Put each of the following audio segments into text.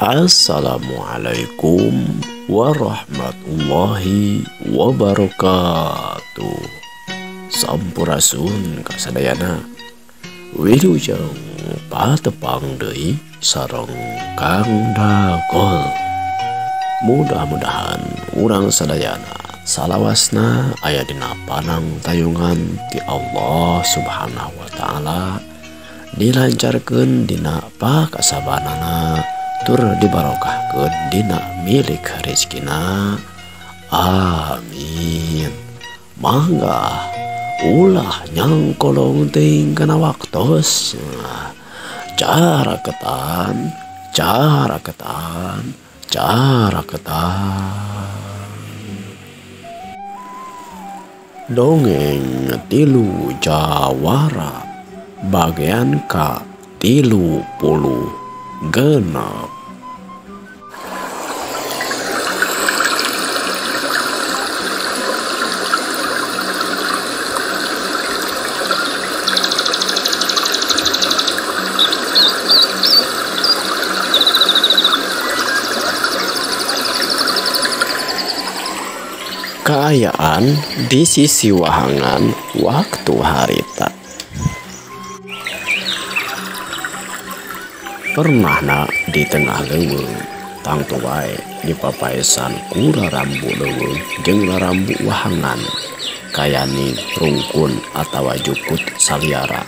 Assalamualaikum warahmatullahi wabarakatuh. Sampurasun kasadayana. Wilujeng patepang deui sareng Kang Dagol. Mudah-mudahan urang sadayana salawasna aya dina panang tayungan ti Allah Subhanahu wa taala, dilancarkeun dina pakasabanana, tur dibarokahkeun dina milik rezekina. Amin. Mangga ulah nyangkolong teuing kana waktos. Cara ketan, cara ketan, cara ketan. Dongeng tilu jawara bagian ka 36. Kaayaan di sisi wahangan waktu harita. Pernahna di tengah leuweung tangtu wae dipapaesan ku larambu leuweung jeung larambu wahangan kayani rungkun atawa jukut saliara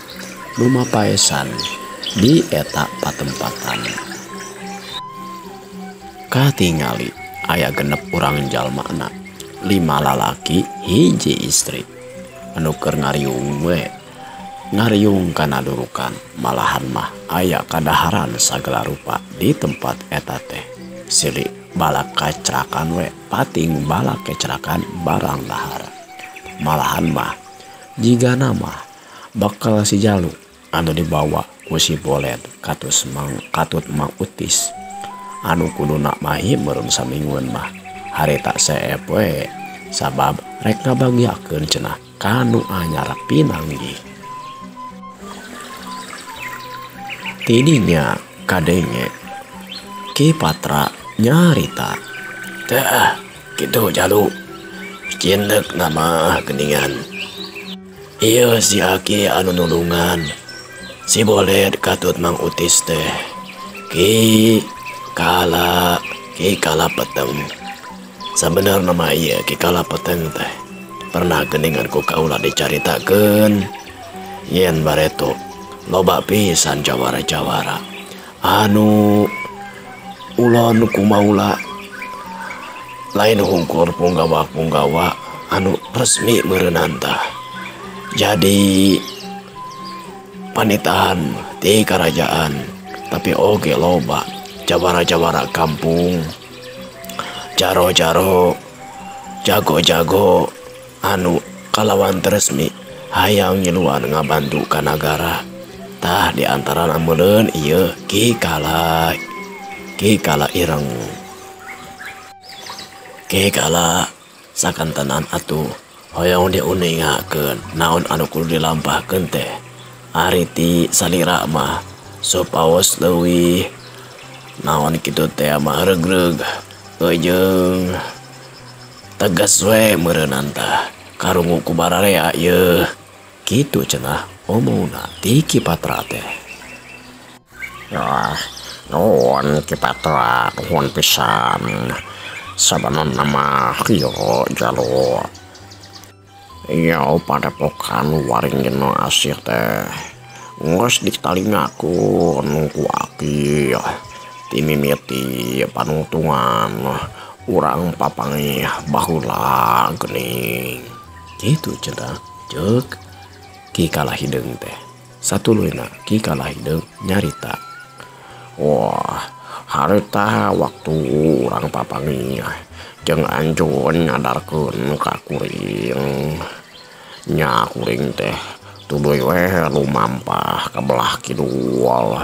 nu mapaesan di eta patempatan. Katingali aya 6 urang jalmana, 5 lalaki hiji istri anu keur ngariung we, ngariung kana durukan, malahan mah aya kadaharan sagala rupa di tempat eta teh. Sili balak kacrakan we, pating balak kecrakan barang dahar. Malahan mah jigana mah bakal si jalu anu dibawa ku si Boled katus mang katut Mang Utis anu kuduna mahi meureun samingguan mah harita seep we, sabab rek ngabagiakeun cenah kanu anyar pinanggih. Tidinya kadenge Ki Patra nyarita, "Tah, kitu jalu. Cindek nama geningan. Ieu si Aki anu nulungan. Si Boled katut Mang Utis teh. Ki Kala Peteng. Sabenerna mah ieu Ki Kala Peteng teh pernah geningan ku kaula dicaritakeun yen bareto loba pisan jawara-jawara anu ulon kumaula lain hungkur punggawa-punggawa anu resmi meureunnan tah. Jadi panitahan ti karajaan, tapi oge loba jawara-jawara kampung, jaro-jaro, jago-jago anu kalawan resmi hayang nyiluan ngabantu ka nagara. Tah di antara meureun ieu Ki Kala Ireng. Ki Kala sakantenan atuh hoyong diuningakeun naon anu kudu dilampahkeun teh. Ari ti salira mah supaos leuwih naon kitu teh mah regreg jeung tegas we meureunnan tah karungu ku bararea ieu. Kitu cenah omongna ti Ki Patra teh. Wah, nuhun Ki Patra, nuhun pisan. Sabanana mah kieu jalu. Ieu padepokan waringin asih teh geus ditalingakeun ku Aki. Timimiti panungtungan urang papangih baheula geuning. Kitu cenah ceuk Ki Kala Hideung teh. Satuluyna Ki Kala Hideung nyarita, "Wah, harita waktu urang papangih jeung anjeun nyadarkeun ka kuring. Nya kuring teh tuluy we lumampah ka belah kidul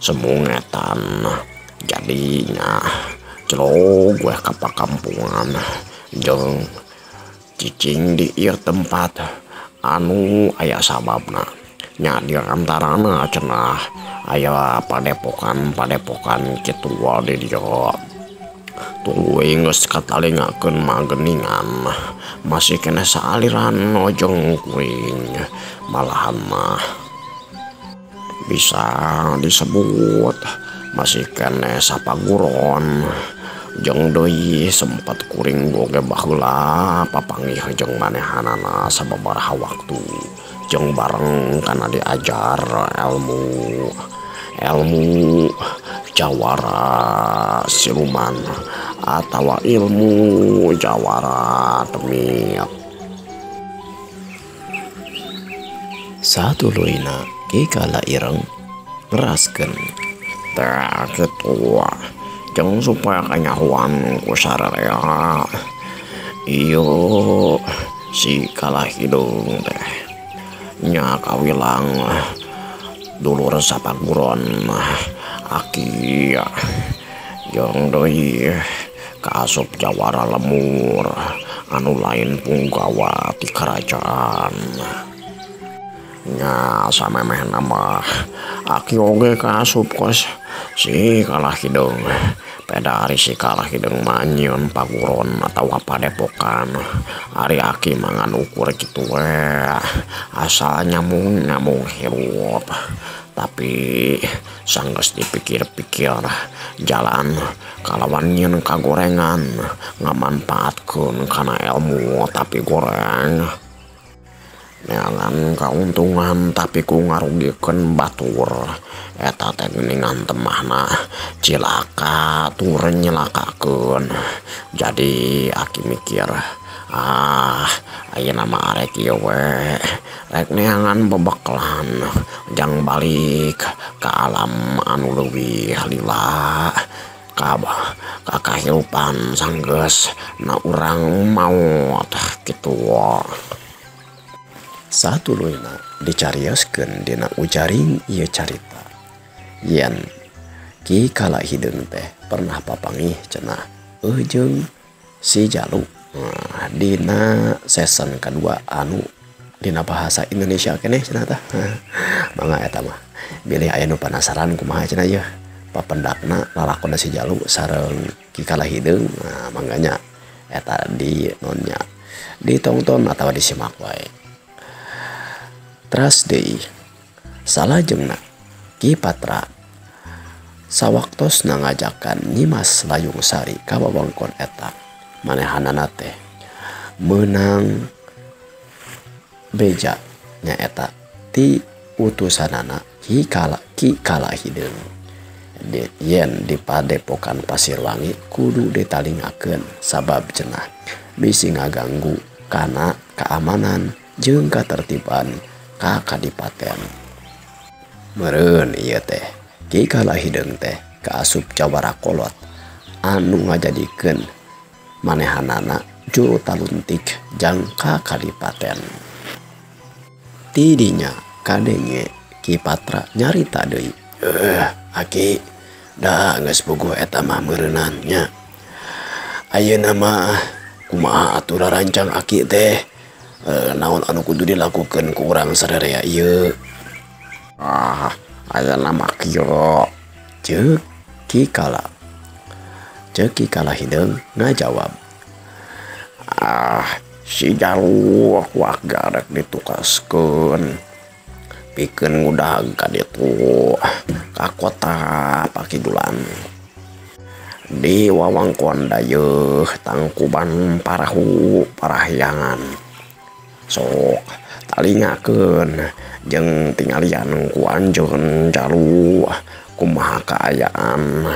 semungetan. Jadinya celog we ka pakampungan jeung cicing di ieu tempat anu aya sababna. Nya di antarana cenah Aya padepokan-padepokan kitu di dieu. Tuluy geus katalingakeun mageningan masih keneh saaliran jeung kuring malahan mah bisa disebut masih keneh sapaguron jeung deui sempat kuring oge baheula papanggih jeung manehanana sababaraha waktu jeung bareng kana diajar ilmu jawara siluman atawa ilmu jawara demit. Satuluyna Ki Kala Ireng ngeraskeun teh kitu jeung supaya kanyahoan ku sararea ieu si Kala Hideung teh nya kawilang dulur sapaguron aki jeung deui kaasup jawara lemur anu lain punggawa ti kerajaan. Nya samemehna mah aki oge kaasup kos si Kala Hideung. Peda ari si Kala Hideung mah nyieun paguron atawa padepokan. Ari aki mah ngan ukur kitu we asal nyamung-nyamung hirup. Tapi sanggeus dipikir-pikir jalan kalawan nyieun kagorengan ngamanfaatkeun kana ilmu tapi goreng. Neangan kauntungan tapi ku ngarugikeun batur. Eta teh geuningan temahna cilaka tur nyelakakeun. Jadi aki mikir, ayeuna mah arek ieu we rek neangan bebekelan jang balik ka alam anu leuwih lila ka kahirupan sanggeus na urang maot kitu. Satuluyna dicarioskeun dina ujaring ieu carita yen Ki Kala Hideung teh pernah papanggih cenah jeung si Jalu dina season kedua anu dina bahasa Indonesia keneh cenah tah. Mangga eta mah bilih aya nu penasaran kumaha cenah yeuh papendakna lalakonna si Jalu sareng Ki Kala Hideung. Nah mangganya eta di nonnya ditongton atawa disimak wae. Teras deui salajengna Ki Patra sawaktosna ngajakan Nyimas Layung Sari ka wewengkon eta manehanana teh meunang beja nyaeta ti utusanana Ki Kala Hideung. Yen di padepokan Pasirwangi kudu ditalingakeun sabab cenah bisi ngaganggu kana keamanan jeung katertiban ka kadipaten. Meureun ieu teh Ki Kala Hideung teh kaasup jawara kolot anu ngajadikeun manehanana juru taluntik jang ka kadipaten. Tidinya kadenge Ki Patra nyarita deui, aki da geus puguh eta mah meureunan nya. Ayeuna mah kumaha atuh rancang aki teh? Naon anu kudu dilakukeun ku urang sararea ieu? Ayeuna mah kieu. Ceuk Ki Kala. Ceuk Ki Kala Hideung ngajawab, Si Jalu ku arek ditukaskeun pikeun ngudag ka ditu ka kota Pakidulan. Di wawangkon dayeuh tangkuban parahu parahyangan. Sok talingakeun jeung tingalian ku anjeun Jalu kumaha kaayaan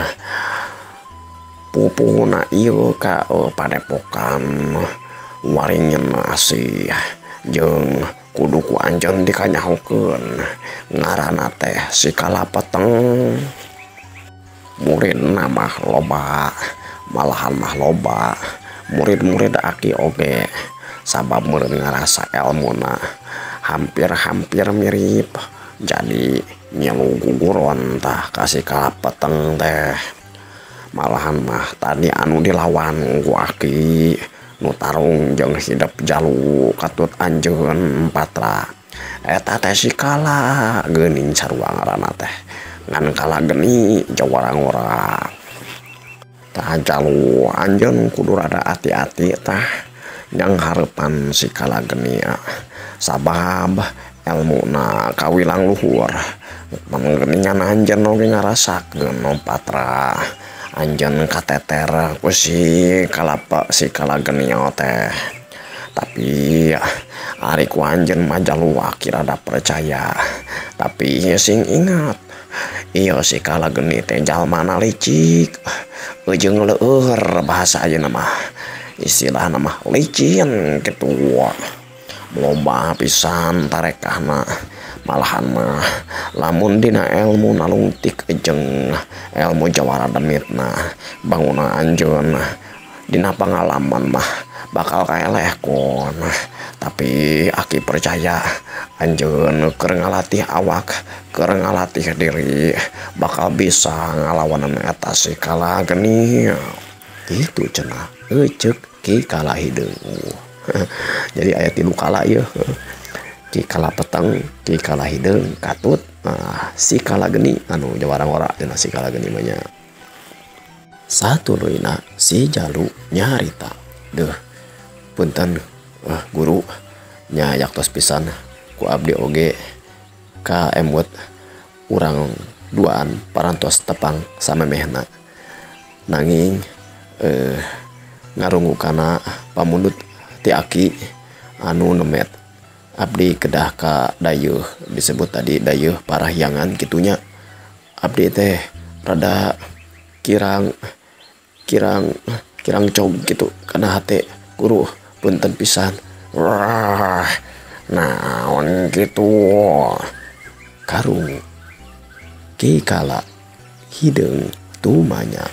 pupuhna ieu ka padepokan Waringin Asih jeung kudu ku anjeun dikanyahokeun ngaranna teh si Kala Peteng. Muridna mah loba, malahan mah loba murid-murid aki oge sabab murid ngarasa elmuna hampir-hampir mirip jadi nyilu guguron tah kasih Kala Peteng teh. Malahan mah tadi anu dilawan ku aki nu tarung jeung hidep Jalu katut anjeun Patra eta teh si Kala geuning sarua ngaranna teh Ngan kala geni jawara ngora. Tah jalu anjeun kudu rada ati-ati tah nyang harepan si kala geni sabab elmuna kawilang luhur. Manggeningan anjeun oge ngarasakeun Patra. Anjeun kateter ku si kalapa si kala geni teh. Tapi ari ku anjeun mah jalu aki rada percaya. Tapi sing ingat ieu si kala geni teh jalmana licik jeung leueur bahasa ayeuna mah istilahna mah licin kitu. Loba pisan tarekahna malahan mah lamun dina elmu nalungtik jeung elmu jawara demitna banguna anjeun dina pangalaman mah bakal kaeleh kon. Tapi aki percaya anjeun keur ngalatih awak, keur ngalatih diri bakal bisa ngalawanan eta si kala geni. Kitu cenah ceuk Ki Kala Hideung. Jadi aya 3 kala ieu. Ki Kala Peteng, Ki Kala Hideung, katut si kala geni anu jawara ngora cenah si kala geni mah nya. Satuluyna si Jalu nyarita, deuh punten guru nya yaktos pisan ku abdi oge ka emut urang duaan parantos tepang samemehna. Nanging ngarungu kana pamundut ti aki anu nemet abdi kedah ka dayeuh disebut tadi dayeuh parahyangan kitunya. Abdi teh rada kirang kirang kirang cog gitu kana hate guru punten pisan. Wah, naon kitu karungu Ki Kala Hideung tumanya.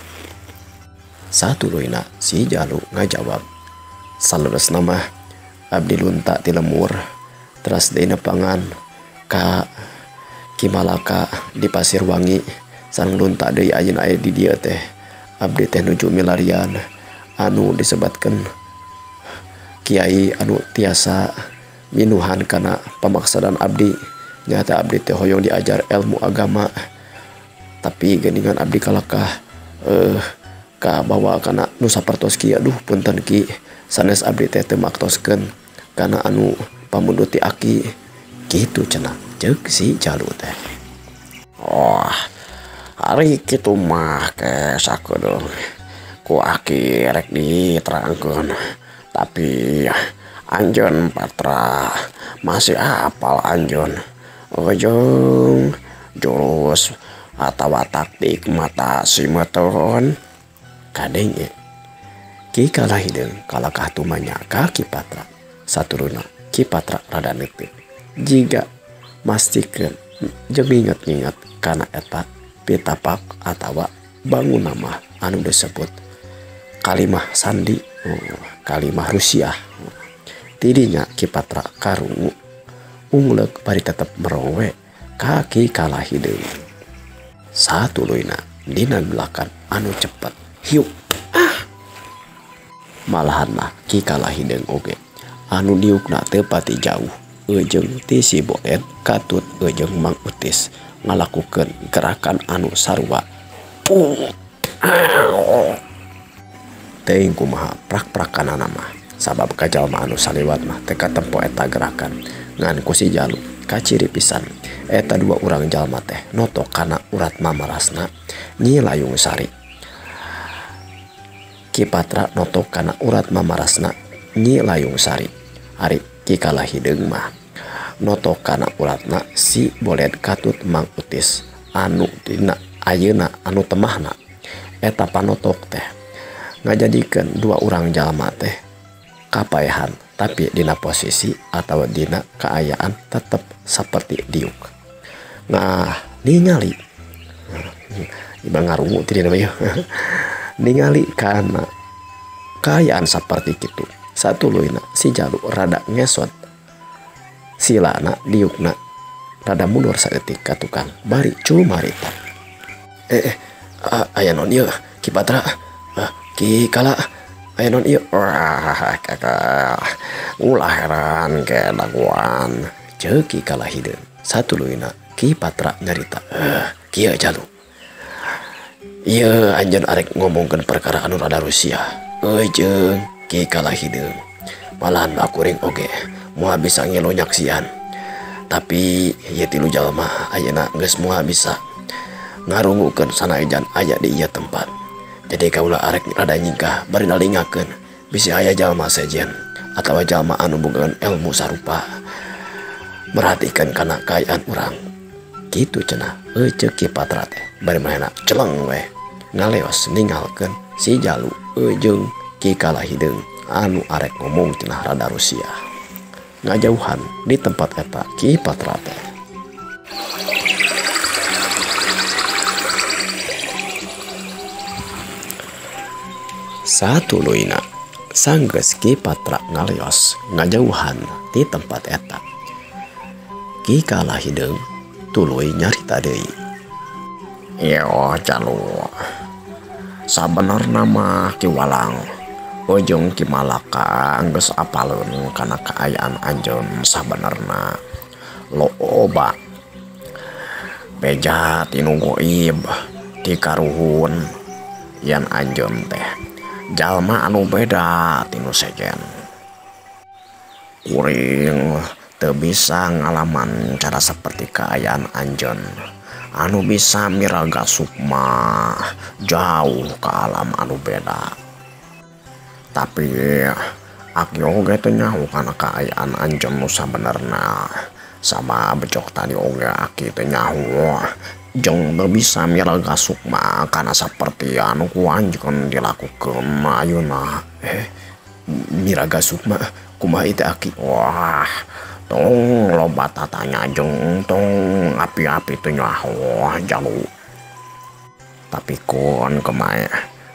Satuluyna si Jalu ngajawab, saleresna mah abdi lunta ti lemur teras deui nepangan ka Ki Malaka di Pasirwangi sareng lunta deui ayeuna aya di dieu teh. Abdi teh nuju milarian anu disebatkeun kiai anu tiasa minuhan kana pamaksadan abdi. Nyata abdi teh hoyong diajar ilmu agama tapi geuningan abdi kalakah kabawa kana nu sapertos kieu. Aduh punten ki, sanes abdi teh teu maktoskeun kana anu pamundut ti aki kitu cenah ceuk si Jalu teh. Oh, ari kitu mah ke sakedeung ku aki rek diterangkeun. Tapi anjeun Patra masih apal anjeun jeung jurus atawa taktik mata si meton. Kadenge Ki Kala Hideung kalakah tumanya ka Ki Patra. Saturuna Ki Patra rada neuteut jiga mastikeun jeung nginget-nginget kana eta pitapak atawa bangun mah anu disebut kalimah sandi, kalimah Rusia. Tidinya Ki Patra karungu ungleuk bari tetep merowe ka Ki Kala Hideung. Satuluyna dina gelakan anu cepet hiuk malahan mah Ki Kala Hideung oge anu diukna teu pati jauh jeung ti si Boet katut jeung Mang Utis ngalakukeun gerakan anu sarua. Teuing kumaha prak-prakanana mah sabab kajalma anu saliwat mah teu katempo eta gerakan. Ngan ku si Jalu kaciri pisan eta dua urang jalma teh noto kana urat mamarasna Nyi Layung Sari. Ki Patra noto kana urat mamarasna Nyi Layung Sari. Ari Ki Kala Hideung mah noto kana uratna si Boled katut Mang Utis anu dina ayeuna anu temahna. Eta panotok teh ngajadikeun dua urang jalma teh kapaehan tapi dina posisi atau dina kaayaan tetep seperti diuk. Nah ningali ibang ngarungu ti dina mah ningali kana kaayaan seperti kitu. Satuluyna si Jalu rada ngesot silana diukna rada mundur saeutik ka tukang bari cumarita. Aya naon ieu Ki Patra, Ki Kala, aya naon ieu? Wah, kakak ulah heran ke daguan ceuk Ki Kala Hideung. Satuluyna Ki Patra nyarita, Kieu Jalu. Ieu anjeun arek ngomongkeun perkara anu rada Rusia. Euy jeung Ki Kalahideung. Malahan kuring oge moal bisa ngilu nyaksian. Tapi ieu tilu jalma ayeuna geus moal bisa ngarungukeun sanajan aya di ieu tempat. Jadi kaula arek rada nyingkah bari nalingakeun bisi aya jalma sejen atawa jalma anu bogaan ilmu sarupa merhatikan kana kaayaan urang. Kitu cenah euceuk Ki Patra teh bari manehna celeng we ngaleos ninggalkeun si Jalu jeung Ki Kalahideung anu arek ngomong cenah rada Rusia. Ngajauhan di tempat eta Ki Patra teh. Satuluyna sanggeus Ki Patra ngaleos ngajauhan di tempat eta. Ki Kalahideung tuluy nyarita deui. Yo Jalu, sabenerna mah Ki Walang ujung Ki Malaka geus apaleun kana kaayaan anjeun sabenerna. Loba beja tinu goib ti karuhun yen anjeun teh jalma anu beda tinu sejen. Kuring teu bisa ngalaman cara seperti kaayaan anjeun anu bisa miraga sukma jauh ke alam anu beda. Tapi aki oge teu nyaho kana kaayaan anjeun nu sabenerna. Sama becok tadi oge aki teu nyaho jeung teu bisa miraga sukma kana saperti anu ku anjeun dilakukeun ayeuna. Miraga sukma kumaha ieu aki? Wah, tong loba tatanya jeung tong api-api teu nyaho Jalu. Tapi kun kemae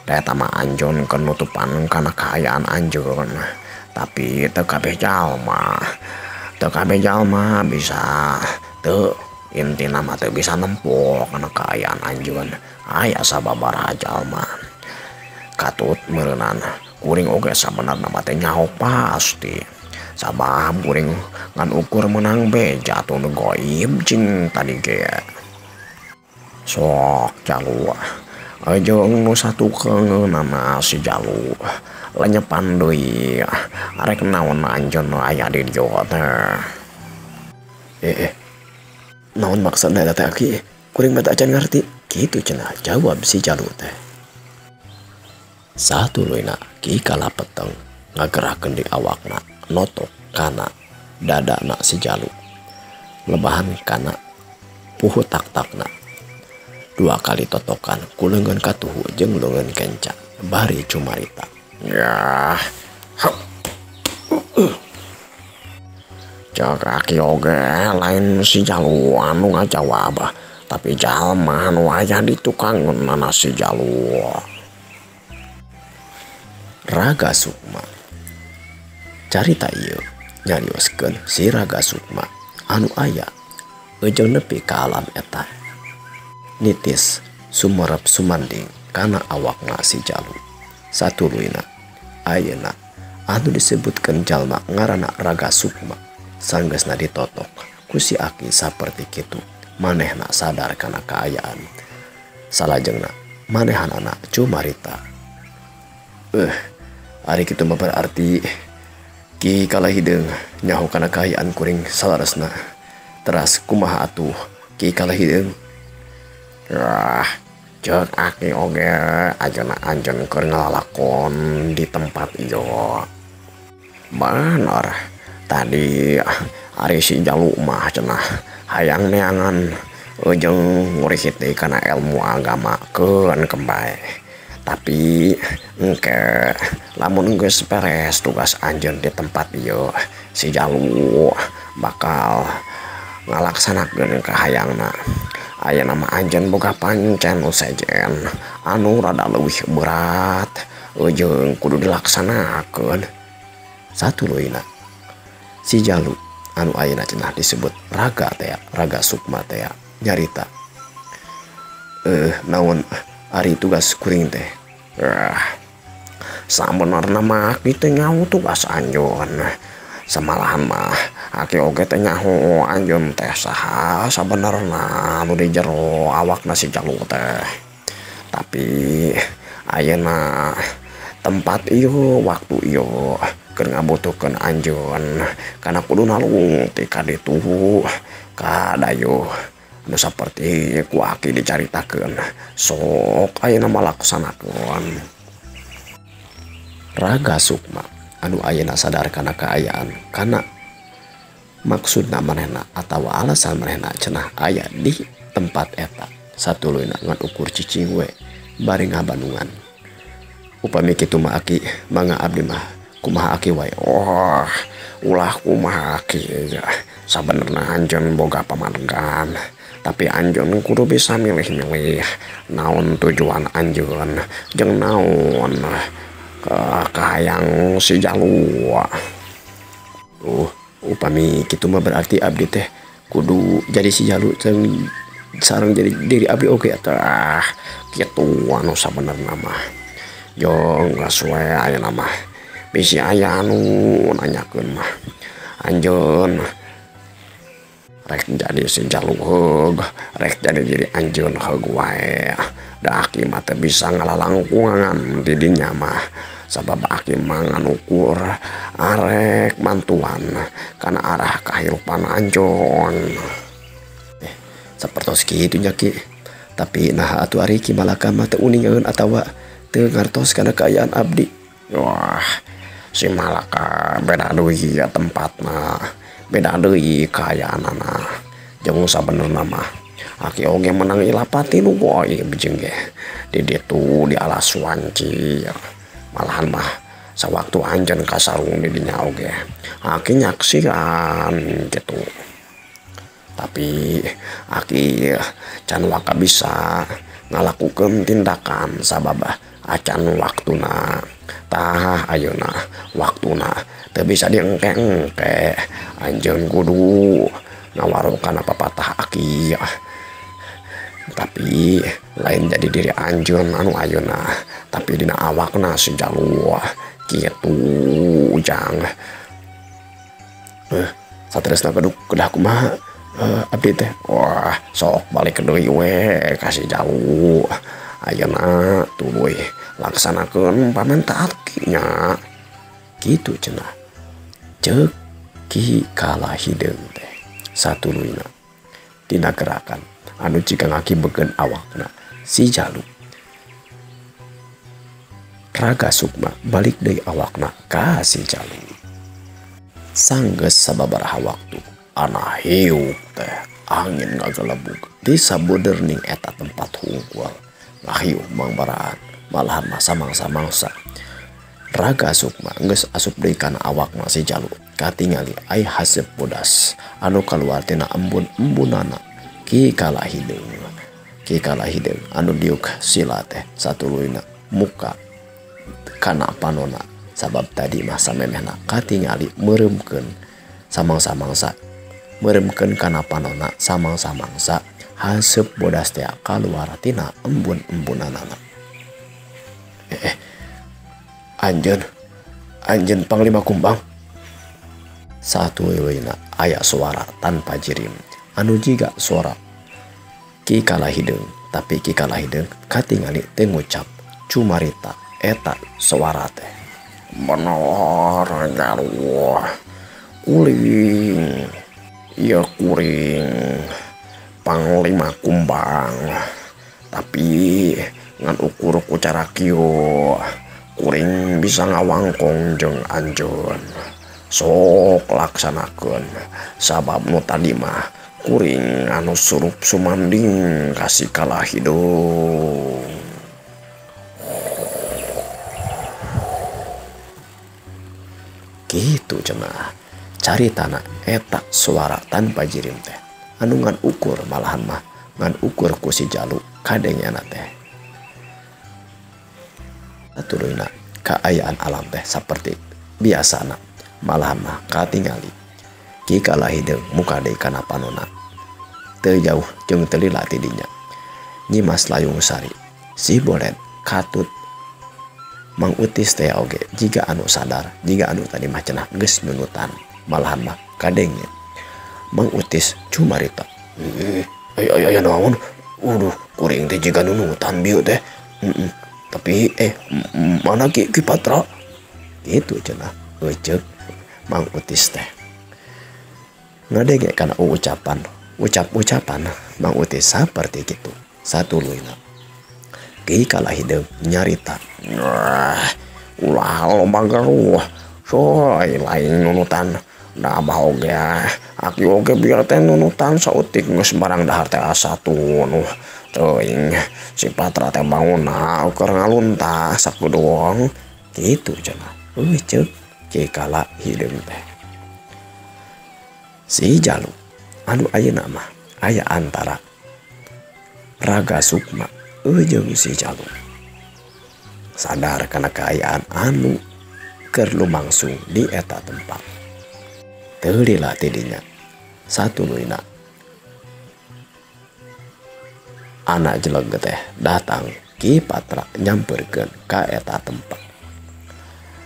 da eta mah anjeun keur nutupan kana kaayaan anjeun. Tapi teu kabeh jalma, teu kabeh jalma bisa teu intina mah teu bisa nempo kana kaayaan anjeun. Aya sababaraha jalma katut meureunan kuring oge sabenerna mah teh nyaho pasti. Sabab kuring ngan ukur menang beja tun goib cing tadi ge. Sok Jalu jeung nu satukeunana si Jalu lenyepan deui arek naon anjeun aya di dieu teh. Naon maksudna eta teh aki? Kuring mah teu acan ngarti. Kitu cenah jawab si Jalu teh. Satuluyna Ki Kalapeteng ngagerakeun di awakna notok kana dadana si Jalu. Lebahan kana puhu tak-takna. Dua kali totokan ku leungeun katuhu jeung leungeun kenca bari cumarita. Yah. Cek aki oge lain si Jalu anu ngajawab, tapi jalma anu aya di tukangeunana si Jalu. Raga Sukma. Carita ieu nyarioskeun si Raga Sukma anu aya jeung nepi ka alam eta. Nitis sumerep sumanding kana awakna si Jalu. Satuluyna ayeuna anu disebutkeun jalma ngaranna Raga Sukma sanggeusna ditotok ku si aki saperti kitu manehna sadar kana kaayaan. Salajengna manehanana cumarita. Ari kitu mah berarti Ki Kalahideung nyaho kana kaayaan kuring salaresna. Teras kumaha atuh Ki Kalahideung? Wah, cek aki oge ajeuna anjeun keur ngalalakon di tempat ieu. Bener, tadi ari si Jalu mah cenah hayang neangan jeung ngurihit deui kana ilmu agama keun kembae. Tapi engke lamun geus beres tugas anjeun di tempat ieu, si Jalu bakal ngalaksanakeun kahayangna. Ayeuna mah anjeun boga pancen nu sejen anu rada leuwih berat jeung kudu dilaksanakeun. Satuluyna si Jalu anu ayeuna cenah disebut Raga teh, Raga Sukma teh nyarita. Naon ari tugas kuring teh? Sabenerna mah kitu nyaho tugas anjeun. Samalahan mah aki oge teh nyaho anjeun teh saha sabenerna nu di jero awakna si Jalu teh. Tapi ayeuna tempat ieu waktu ieu keur ngabutuhkeun anjeun kana kudu nalung ti ka ditu ka dayeuh nu saperti ku aki dicaritakeun sok ayeuna mah laksanakeun. Raga Sukma anu ayeuna sadar kana kaayaan kana maksudna manehna atawa alasan manehna cenah aya di tempat eta satuluyna ngan ukur cicing we bari ngabandungan. Upami kitu mah aki mangga abdi mah kumaha aki wae. Oh ulah kumaha aki sabenerna anjeun boga pamadegan tapi anjeun kudu bisa milih-milih naon tujuan anjeun jeung naon kahayang si Jalu. Upami kitu mah berarti abdi teh kudu jadi si Jalu jeung sareng jadi diri abdi oge atuh. Kitu anu sabenerna mah. Yo geus we ayeuna mah bisi aya anu nanyakeun mah anjeun rek jadi si Jalu heug rek jadi diri anjeun heug wae. Da aki mah teu bisa ngalalangkungan di dinya mah sabab aki mah nganukur arek mantuan kana arah kahirupan anjeun. Sapertos kitu nya Ki. Tapi nah atuh ari Ki Malaka mah teu uningeun atawa teu ngartos kana kaayaan abdi. Wah, si Malaka beda deui tempatna, beda deui kaayaanana. Jeung sabenerna mah aki oge menang ilapati nu goib jeung ge di ditu di alas wanci. Malahan mah sawaktu anjeun kasarung di dinya oge aki nyaksian gitu. Tapi aki can waka bisa ngalakukeun tindakan sabab acan waktuna. Tah ayeuna waktuna teu bisa diengke-engke. Anjeun kudu ngawarukan papatah aki. Tapi lain jadi diri anjeun anu ayeuna tapi dina awakna si Jalu kitu jang. Satresna kedah kumaha abdi teh? Wah sok balik deui we ka si Jalu. Ayeuna tuluy laksanakeun pamenta aki nya. Kitu cenah ceuk Ki Kala Hideung teh satuluyna dina gerakan anu jika ngaki beukeun awakna si Jalu. Raga Sukma balik deui awakna ka si Jalu. Sanggeus sababaraha waktu ana hiuk teh angin ngagelebug di sabuderning eta tempat hungkul. Ngahiuh mangbaraan malahan mah samangsa-mangsa. Raga Sukma geus asup deui kana awakna si Jalu. Katingali ai haseup bodas anu kaluar tina embun-embunana Ki Kala Hideung. Ki Kala Hideung anu diuk sila teh satuluyna muka kana panona sabab tadi mah samemehna katingali meureumkeun samangsa-mangsa meureumkeun kana panona samangsa-mangsa haseup bodas teh kaluar tina embun-embunanana. Anjeun Panglima Kumbang. Satuluyna aya suara tanpa jirim anu jiga suara Ki Kala Hideung, tapi Ki Kala Hideung katingali teu ngucap cumarita eta suara teh. Bener Jalu kuring ieu kuring Panglima Kumbang tapi ngan ukur ku cara kieu kuring bisa ngawangkong jeung anjeun. Sok laksanakeun sabab nu tadi mah kuring anu surup sumanding ka si Kala Hideung. Kitu cenah caritana eta suara tanpa jirim teh anu ngan ukur malahan mah ngan ukur ku si Jalu kadengena teh. Satuluyna kaayaan alam teh saperti biasana malahan mah katingali Ki Kala Hideung muka deui kana panona teu jauh jeung teu lila ti dinya. Nyimas Layung Sari si Bolet katut Mang Utis teh oge jiga anu sadar jiga anu tadi mah cenah geus nunutan. Malahan mah kadenge Mang Utis cumarita. Aya naon? Uduh, kuring teh jiga nunutan bieu teh. Tapi mana Ki Patra? Gitu cenah eceuk Mang Utis teh. Ngadenge kana ucap-ucapan Mang Utis saperti kitu. Satuluyna Ki Kala Hideung nyarita. Wah, ulah loba geruh. Soy lain nunutan. Da abah oge, aki oge biar teh nunutan sautik geus barang dahar teh asa tunuh. Teuing si Patra teh bangunna keur ngalunta sakudoang. Kitu cenah. Ceuk Ki Kala Hideung teh. Si Jalu anu ayeuna mah aya antara Raga Sukma jeung si Jalu. Sadar kana kaayaan anu keur lumangsung di eta tempat. Teu lila tidinya satuluyna anak jeleg teh datang Ki Patra nyamperkeun ka eta tempat.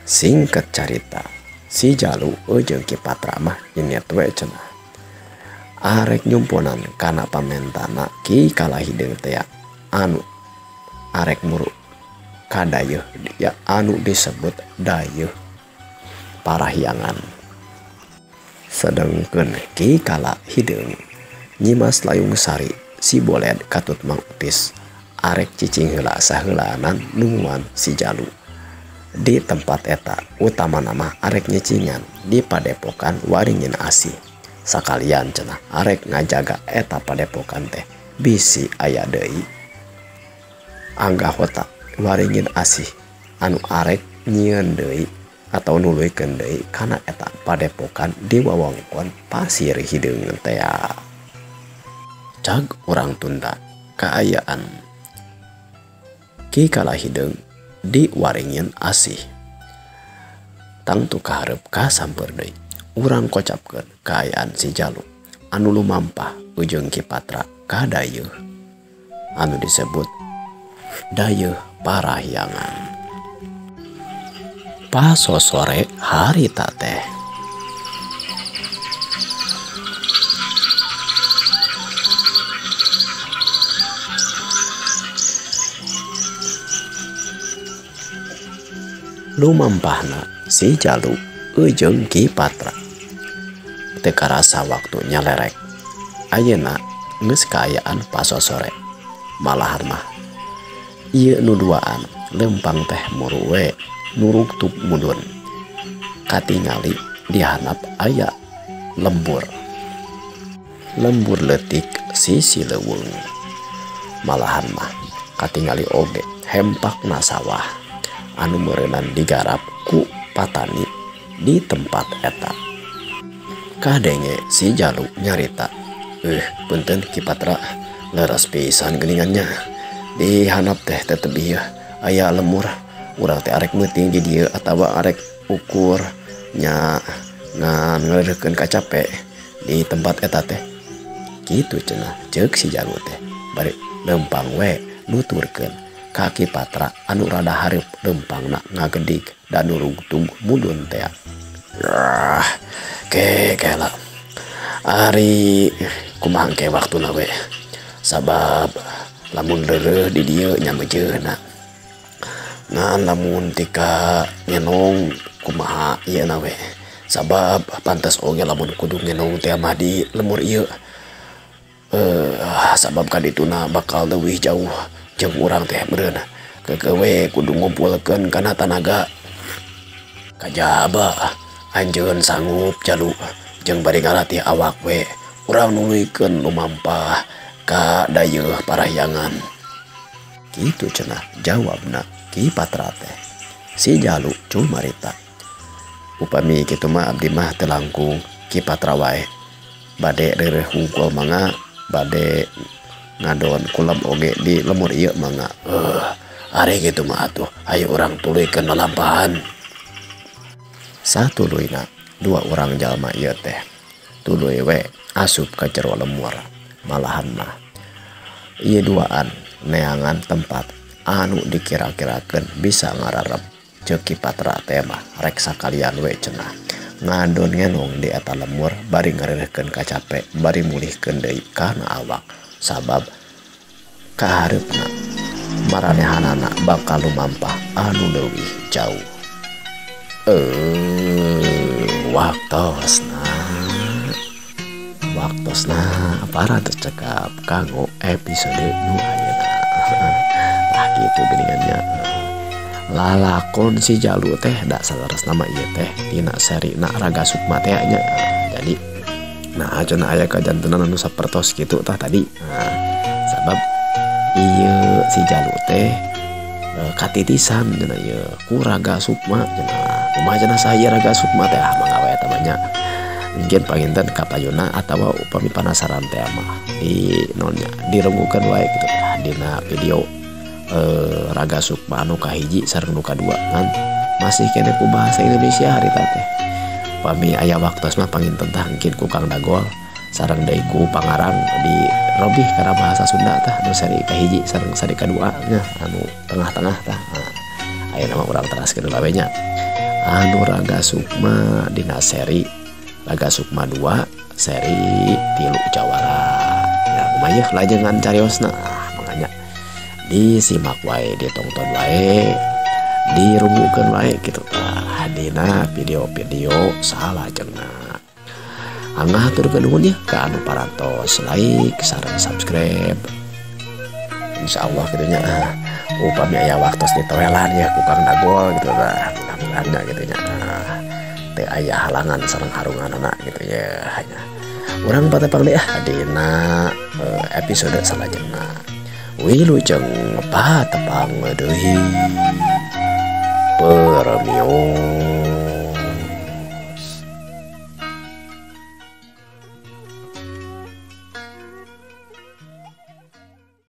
Singkat carita si Jalu jeung Ki Patra mah inyet we cenah. Arek nyumponan kana pamentana Ki Kala Hideung teh anu arek muru ka dayeuh ya anu disebut dayeuh Parahyangan. Sedangkeun Ki Kala Hideung Nyimas Layung Sari si Boled katut Mang Utis arek cicing heula saheulaanan nungguan si Jalu. Di tempat eta utamana mah arek nyicingan di padepokan Waringin Asih. Sakalian cenah arek ngajaga eta padepokan teh bisi aya deui anggahota Waringin Asih anu arek nyieun deui atau nuluykeun deui kana eta padepokan di wewengkon Pasir Hideung teh. Cag urang tunda kaayaan Ki Kala Hideung di Waringin Asih. Tangtu kaharep kasamper deui urang kocapkeun kaayaan si Jalu anu lumampah ujung Ki Patra ka dayeuh anu disebut dayeuh Parahyangan. Pasosore harita teh lumampahna si Jalu ujung Ki Patra. Teu karasa waktu nyalerek. Ayeuna geus kaayaan pasosore. Malahan mah ieu nu duaan lempang teh muru we nurugtug mudun. Katingali dihanap aya lembur. Lembur leutik sisi leuweung. Malahan mah katingali oge hempakna sawah anu meureunan digarap ku patani di tempat eta. Kadenge si Jalu nyarita, punten Ki Patra, leres pisan geuningannya. Di hanap teh tetep ieu aya lemur. Urang teh arek meuting di dieu atawa arek ukur nya ngan ngaleurekeun kacape di tempat eta teh. Kitu cenah ceuk si Jalu teh bari lempang we nuturkeun ka Ki Patra anu rada hareup lempangna ngagedig dan nurugtug mudun teh. Ah, ke kela. Ari kumaha engke waktuna we. Sabab lamun reureuh di dieu nya meujeuna. Ngan lamun tika ngenong kumaha ieu na we. Sabab pantes oge lamun kudu ngenong teh mah di lemur ieu. Sabab kadituna bakal leuwih jauh jeung urang teh meureun. Keukeuh we kudu ngumpulkeun kana tanaga. Kajaba anjeun sanggup Jalu jeung bari ngalatih awak we urang nuluykeun lumampah ka dayeuh Parahyangan. Kitu cenah jawabna Ki Patra teh. Si Jalu cumarita. Upami kitu mah abdi mah teu langkung Ki Patra wae. Bade reureuh hungkul mangga, bade ngadon kulem oge di lemur ieu mangga. Ari kitu mah atuh ayo urang tuluykeun lalampahan. Satuluyna dua urang jalma ieu teh tuluy we asup ka jero lemur. Malahan mah ieu duaan neangan tempat anu dikira-kirakeun bisa ngararep. Ceuk Ki Patra teh mah rek sakalian we cenah Ngadon ngelong di eta lemur bari ngareureuhkeun kacape bari mulihkeun deui kana awak sabab kahareupna maranehanana bakal lumampah anu leuwih jauh. Waktosna parantos cekap kanggo episode nu ayeuna. Tah kitu geuningannya. Lalakon si Jalu teh da saleresna mah ieu teh dina serina Raga Sukma teh nya. Jadi nah cenah aya kajantenan anu sapertos kitu tah tadi. Nah, sabab ieu si Jalu teh katitisan cenah ieu ku Raga Sukma cenah. Kumaha cenah saha Raga Sukma teh ah mangga we eta mah nya. Mungkin panginten kapayuna atawa upami panasaran teh mah di naon nya dirungukeun wae kitu tah dina video Raga Sukma anu kahiji sareng nu kadua kan masih kene ku bahasa Indonesia harita teh. Pami aya waktos mah panginten tah engkin ku Kang Dagol sareng deui ku Pangarang dirobih kana bahasa Sunda tah anu seri kahiji sareng seri kadua nya anu tengah-tengah tah. Nah, ayeuna mah urang teraskeun heula we nya. Anu Raga Sukma dina seri Raga Sukma 2 seri 3 Jawara. Ya kumaha yeuh lajengan cariosna manganya disimak wae, ditongton wae, dirungukeun wae kitu tah dina video-video salajengna. Angah haturkeun nuhun ya ka anu parantos like sareng subscribe. Insyaallah kitu nya upami aya waktos ditoelan ya ku Kang Dagol gitu tah, mudah-mudahan nya kitu nya. Teu aya halangan sareng harunganana gitu ya. Hanya urang patepang deui ah dina episode salajengna. Wilujeng patepang deui. Permios.